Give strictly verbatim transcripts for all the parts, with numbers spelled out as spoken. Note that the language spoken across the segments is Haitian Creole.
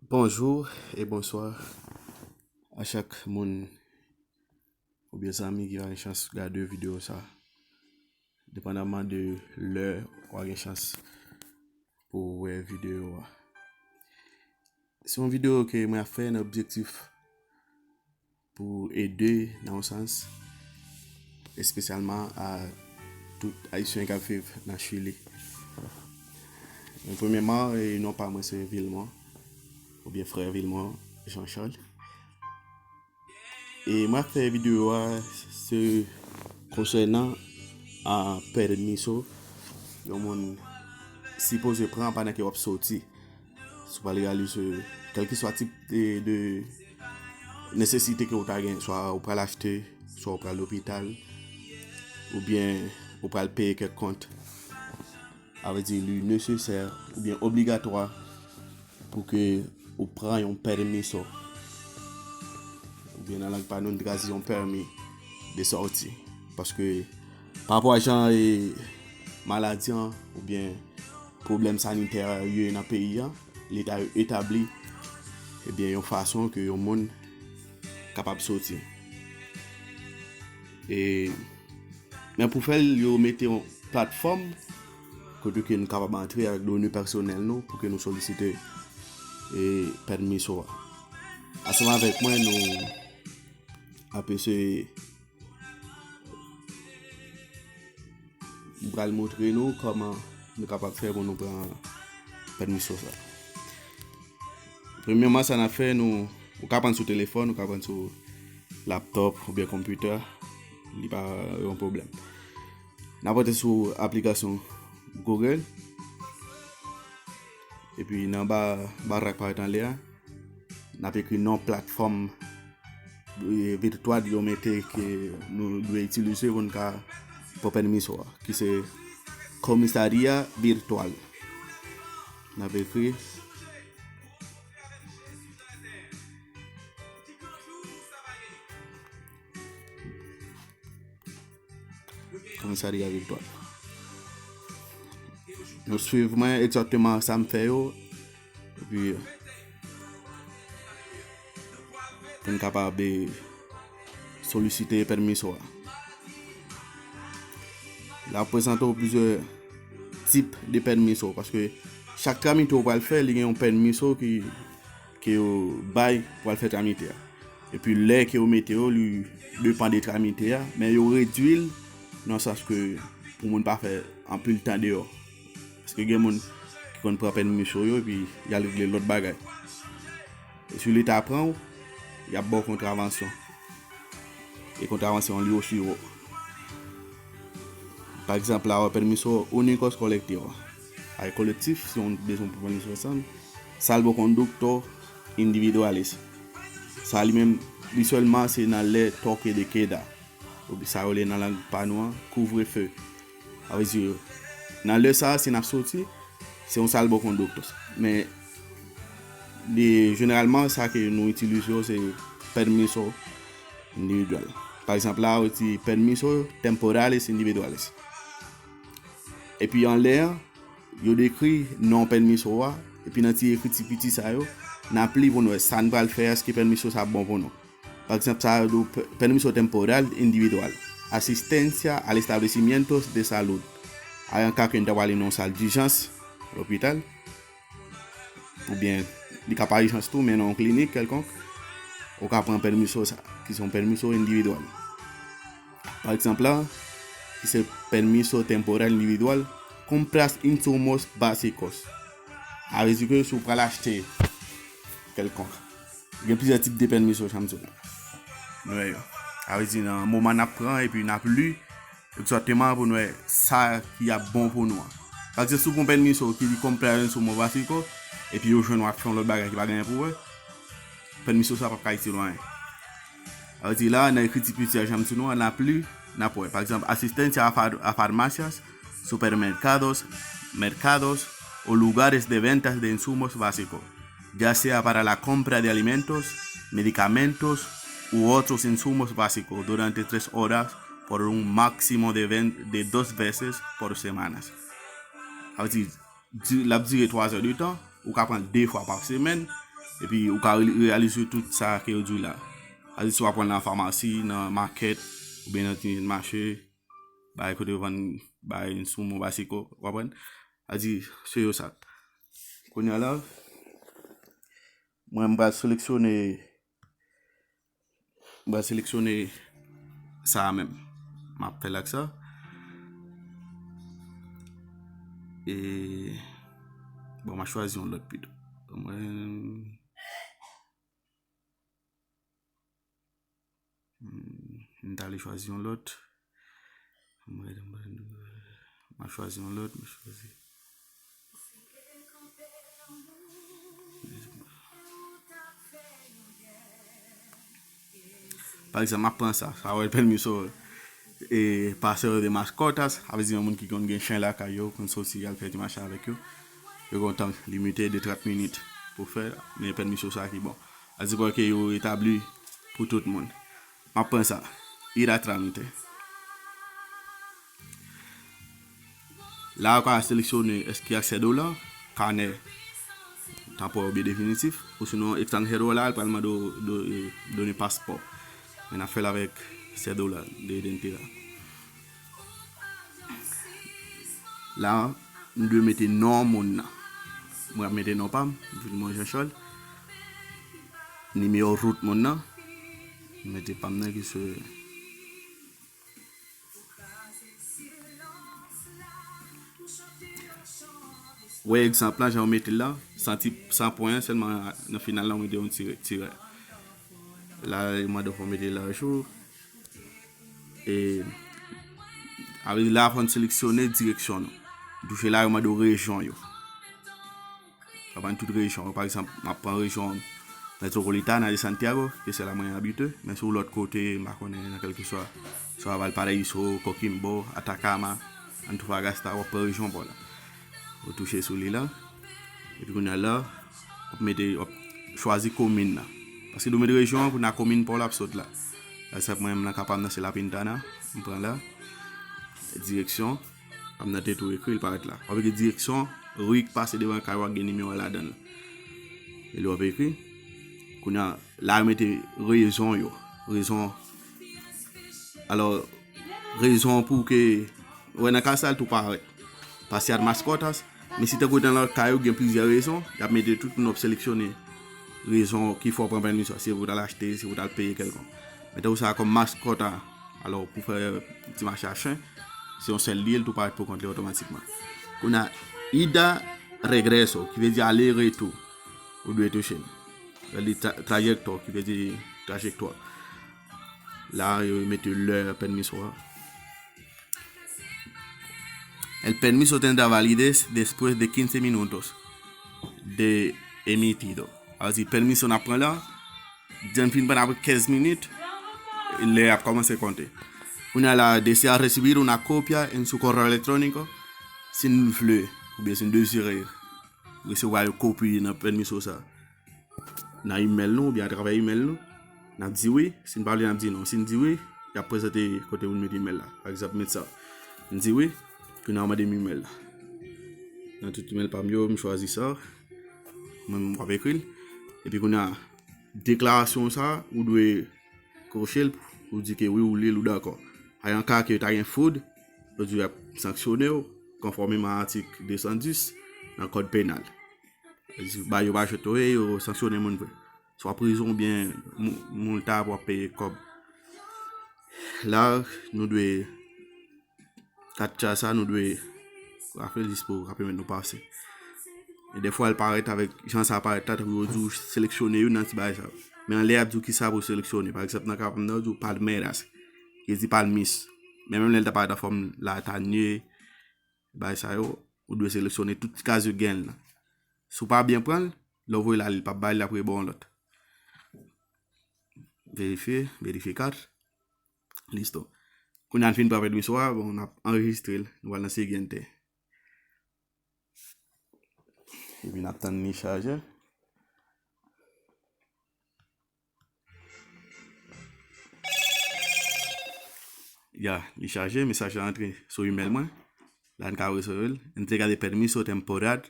Bonjou e bonswa a chak moun oubyen zanmi ki va gen chans gade videyo sa. Depandaman de lè w a gen chans pou w wè videyo a. Se yon videyo ke mwen ap fè nan objektif pou ede nan yon sans, espesyalman a tout Ayisyen k ap viv nan Chili. Men premyèman, e non pa mwen se Vilmont, oubyen frè Vilmont Jean Charles. E mwen ap fè videyo a se konsènan a pèmiso yon moun sipoze pran pandan ke w ap soti. Si w pral reyalize kèlkeswa tip de, de nesesite ke w ta gen, swa ou pral achte, swa ou pral lopital, oubyen ou pral peye kèk kont. A vle di, li nesesè oubyen obligatwa pou ke ou pran yon pèmiso. Oubyen nan lang pa nou, n te ka di yon pèmi de sòti. Paske pa rapò a jan e maladi an oubyen pwoblèm sanitè yo ye nan peyi an, leta yo etabli, ebyen, yon fason ke yon moun kapab soti. E, men pou fè l, yo mete yon platfòm kote ke nou kapab antre avèk done pèsonèl nou pou ke nou solisite e pèmiso a. Ansanm avèk mwen, nou ap eseye, m pral montre nou kòman nou kapab fè pou nou pran pèmiso sa. Premyèman, sa n ap fè, nou, ou ka pran sou telefòn, ou ka pran sou laptòp oubyen konpitè, li pa yon pwoblèm. N ap antre sou aplikasyon Google. Epi nan ba, ba k parèt anlè a, n ap ekri non platfòm e, virtwal yo mete ke nou dwe itilize pou n ka pran pèmiso a, ki se Komisarya Virtwal. N ap ekri Komisarya Virtwal. Nou swiv mwen egzakteman sa m fè yo. Epi, pou n kapab, e, solisite pèmiso a. L ap prezante w plizyè tip de pèmiso, paske chak tramite w pral fè, li gen yon pèmiso ki, ke yo bay pou al fè tramite a. Epi lè ke yo mete yo, li depann de tramite a, men yo redui l nan sans ke pou moun pa fè anpil tan deyò. Paske gen moun ki konn pran pèmiso yo epi y al regle lòt bagay. E si leta pran w, y ap ba w kontravansyon. E kontravansyon an li osi wo. Pa egzanp, la, pèmiso únicos colectivo. Ay kolektif, si w bezwen pran pèmiso ansanm. Salvoconducto individuales. Sa li menm, li sèlman se nan lè toque de queda. Oubyen sa yo rele nan lang pa nou an, couvre-feu. Sa vle di, nan lè sa a, si n ap soti, se yon salvoconducto. Men, li, jeneralman, sa ke nou itilize yo, se pèmiso endividyèl. Pa egzanp, la, yo di pèmiso temporales individuales. Epi anlè an, yo dekri non pèmiso a, epi nan ti ekriti piti sa yo, n ap li pou n wè sa n pral fè, èske pèmiso sa ap bon pou nou. Pa egzanp, sa yo di w pè-, permiso temporal individual, asistencia al establecimientos de salud. A, an ka ke n ta prale nan yon sal dijans, lopital, oubyen li ka pa ijans tou, men nan yon klinik kèlkonk, ou ka pran permiso sa, ki se yon permiso individual. Pa egzanp la, ki se permiso temporal individual, compras insumos básicos. A vle di ke si w pral achte kèlkonk, gen plizyè tip de permiso, jan m di w la. Nou wè yo. A vle di, nan moman n ap pran epi n ap li egzakteman pou n wè sa ki ap bon pou nou an. Pa egzanp, si w pran permiso ki di compras insumos básicos, epi yo jwenn w ap fè yon lòt bagay ki pa gen anyen pou wè, permiso sa p ap ka itil w anyen. Sa vle di la, nan ekriti piti a, jan m di nou an, n ap li, n ap wè. Pa egzanp, asistencia a far-, a farmacias, supermercados, mercados o lugares de ventas de insumos básicos, ya sea para la compra de alimentos, medicamentos u otros insumos básicos durante tres horas por un máximo de ven-, de dos veces por semana. Sa vle di, di-, l ap dire twa zè de tan, ou ka pran de fwa pa semèn, Epi ou ka re- reyalize tout sa ke yo di w la. Sa vle di si w ap pran nan famasi, nan makèt, oubyen nan ti mache, bay kote yo vann bay sou Mobasiko, w konprann? Sa vle di, se yo sa. Kounye a la, mwen m pral seleksyone, m pral seleksyone sa a menm. M ap fè l ak sa. E, bon, m a chwazi yon lòt pito. Mwen, Hmm, m ta ale chwazi yon lòt. M a chwazi yon lòt, m a chwazi. Pa egzanp, m ap pran sa, sa wè pèmiso e paseo de mascotas, sa vle di yon moun ki konn gen chen lakay yo, konn soti al fè ti mache avèk yo. Yo gen yon tan limite de trant minit pou fè, men pèmiso sa ki bon. Sa vle di ke yo etabli pou tout moun. M ap pran sa. Ir a trámite. La ou ka seleksyone èske ak cédula, kanè tanpòrè oubyen definitif, ou sinon ekstranjero la, li pral mande w do- e, done paspò. Men n ap fè l avèk cédula de identidad. La, m dwe mete non moun nan. Mwen ap mete non pa m, Vilmon Jean Charles. Nimewo rout moun nan, m mete pa m nan ki se Wè egzanp la, jan w mete l la, san ti, san pwen an, sèlman nan final la, w mete yon ti, ti rè. La, yo mande w fò w mete laj ou. E, avè la, fò n seleksyone direksyon nou. Touche la, yo mande w rejyon yo. Fò w pran tout rejyon yo. Pa egzanp, m ap pran rejyon Metropolitana de Santiago, ke se la mwen abite, men si w lòt kote, m pa konnen, nan kèlkeswa, swa Valparaíso, Coquimbo, Atacama, Antofagasta, w ap pran rejyon pa w la. Ou touche sou li la. Epi kounye a la, w ap mete, w ap chwazi komin nan. Paske lè w mete rejyon an, kounye a komin pa w la ap sot la. Egzanp, mwen menm nan ka pa m nan se La Pintana, m pran la. Direksyon, pa m nan te tou ekri, l parèt la. W ap ekri direksyon, ri k pase devan kay ou a gen nimewo a ladan l. E lè w ap ekri, kounye a, la yo mete rezon yo. Rezon, alò, rezon pou ke, wè nan ka sa l tou parèt. Paske a mascotas, men si tankou nan lòt ka yo gen plizyè rezon, y ap mete tout moun ap seleksyone rezon ki fè w pran pèmi sa. Se pou w t al achte, se pou w t al peye kèlkonk. Men tankou sa kòm mascota, alò pou fè ti mache a chen, se yon sèl li ye, l tou parèt pou kont li otomatikman. Kounye a, ida regreso, ki vle di ale retou, ou dwe touche l. Lè li tra- trayèktò, ki vle di trajektwa. La, yo mete lè pèmiso a. El permiso tendrá validez después de quince minutos de emitido. Sa vle di pèmiso n ap pran la, di n fin pran apre kenz minit, lè y ap kòmanse konte. Kounye a la, desea recibir una copia en su correo electrónico, si n vle, oubyen si n dezire resevwa yon kopi nan pèmiso sa. Nan imèl nou oubyen atravè imèl nou, n ap di wi. Si n pa vle, n ap di non. Si n di wi, y ap prezante kote pou n met imèl la. Pa egzanp, met sa. N di wi, kounye a yo mande m imèl la. Nan tout imèl pa m yo, m chwazi sa. Mwen menm, m ap ekri l. Epi kounye a, deklarasyon sa, ou dwe koche l pou di ke wi, ou li l, ou dakò. Ay, an ka ke ta gen fwod, yo di y ap sanksyone w, konfòmeman a atik de san dis nan kòd penal. Yo di, ba yo pa jete w, yo sanksyone moun vre. Swa prizon oubyen mou- moulta pou w ap peye kòb. La, nou dwe, katcha sa, nou dwe raple jis pou raple met nou pase. E dèfwa, l parèt avèk, jan sa parèt la, tankou yo di w seleksyone youn nan ti bagay sa yo. Men anlè, y ap di w kisa pou w seleksyone. Pa egzanp, nan ka pa m nan, yo di w palmeras. Yo di palmis. Men menm lè l ta parèt an fòm latanye, bagay sa yo, ou dwe seleksyone tout ti kaz yo gen l lan. Si w pa byen pran l, lè w voye l ale, li p ap bay, l ap reba w yon lòt. Verifye, verificar. Listo. Kounye a n fin pran pèmiso a, bon, n ap anrejistre l. Nou pral nan siguiente. Epi n ap tann li chaje. Ya, li chaje, mesaj la antre sou imèl mwen. La n ka resevwa l. Entrega de permiso temporal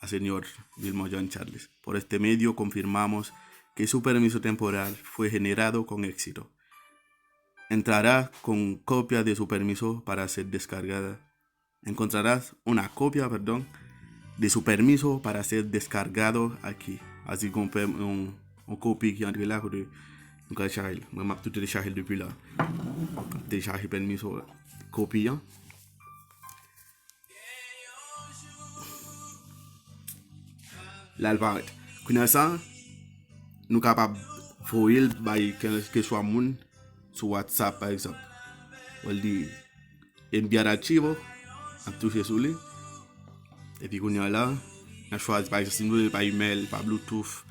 al señor Vilmor John Charles. Por este medio confirmamos que su permiso temporal fue generado con éxito. Entrará con copia de su permiso para ser descargada. Encontrarás una copia, perdón, de su permiso para ser descargado aquí. Asi gen yon, yon kopi ki antre la kote nou ka chaje l. Mwen, m ap tou telechaje l depi la. M ap telechaje pèmiso kopi an. La l parèt. Kounye a sa, nou kapab voye l bay kèlkeswa moun sou WhatsApp, pa egzanp. Ou wè l di enviar archivo, n ap touche sou li. Epi kounye a la, n ap chwazi, pa egzanp, si nou vle pa imèl, pa Bluetooth,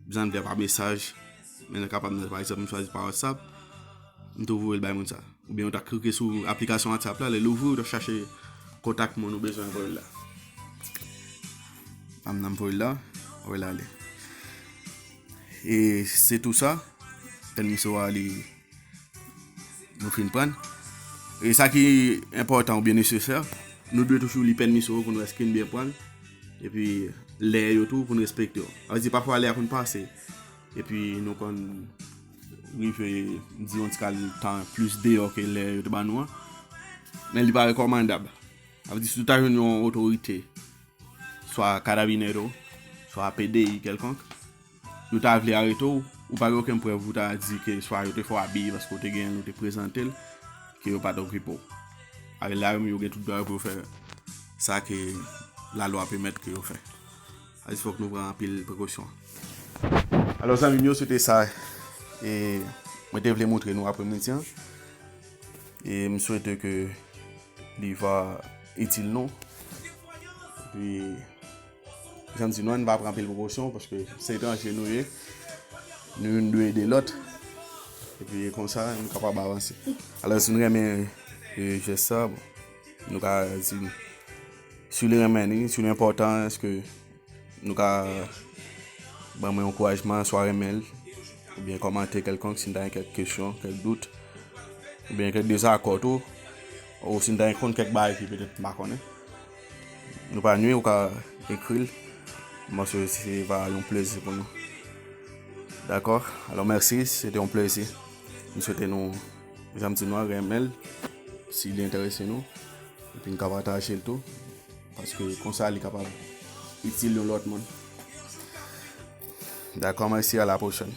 bezwen fè pa mesaj, men nou kapab, pa egzanp, m chwazi pa WhatsApp, m tou voye l bay moun sa. Oubyen ou ta klike sou aplikasyon WhatsApp la, lè l ouvri, ou ta chache kontak moun ou bezwen voye l la. Pam nan m voye l la, voye l ale. E se tou sa, pèmiso a li nou fin pran. E sa ki enpòtan oubyen nesesè, nou dwe toujou li pèmiso yo pou n wè èske n byen pran l. Epi lè yo tou pou n respekte yo. Sa vle di pafwa lè a konn pase. Epi nou konn rive di yon ti kal tan plis deyò ke lè yo te ban nou an. Men li pa rekòmandab. Sa vle di si w ta jwenn yon otorite, swa Carabinero, swa P D I kèlkonk, yo ta vle arete w, ou pa gen okenn prèv ou ta di ke swa yo te fè w abiye paske w te genyen l, ou te prezante l, ke yo pa t okipe w. Avè la yo menm yo gen tout dwa yo pou yo fè sa ke lalwa pèmèt ke yo fè. Sa di fòk nou pran anpil prekosyon. Alò zanmi m yo, se te sa e mwen te vle montre nou apremidi an. E m swete ke li va itil nou. Epi jan m di nou an, n va pran anpil prekosyon paske se etranje nou ye. Nou youn dwe ede lòt. Epi konsa, nou kapab avanse. Alò, si nou renmen e, jès sa, bon, nou ka di, si li renmen li, si li enpòtan, èske nou ka ban mwen ankourajman, swa renmen l, oubyen kòmante kèlkonk, si n ta gen kèk kesyon, kèk dout, oubyen kèk dezakò tou, ou si n ta gen konn kèk bagay ki petèt m pa konnen. Nou pa nwi, ou ka ekri l. M panse se va yon plezi pou nou. Dakò? Alò, mèsi, se te yon plezi. M swete nou, jan m di nou an, renmen l, si li enterese nou. Epi n ka pataje l tou. Paske konsa, li kapab itil yon lòt moun. Dakò, mèsi, a la pwochèn.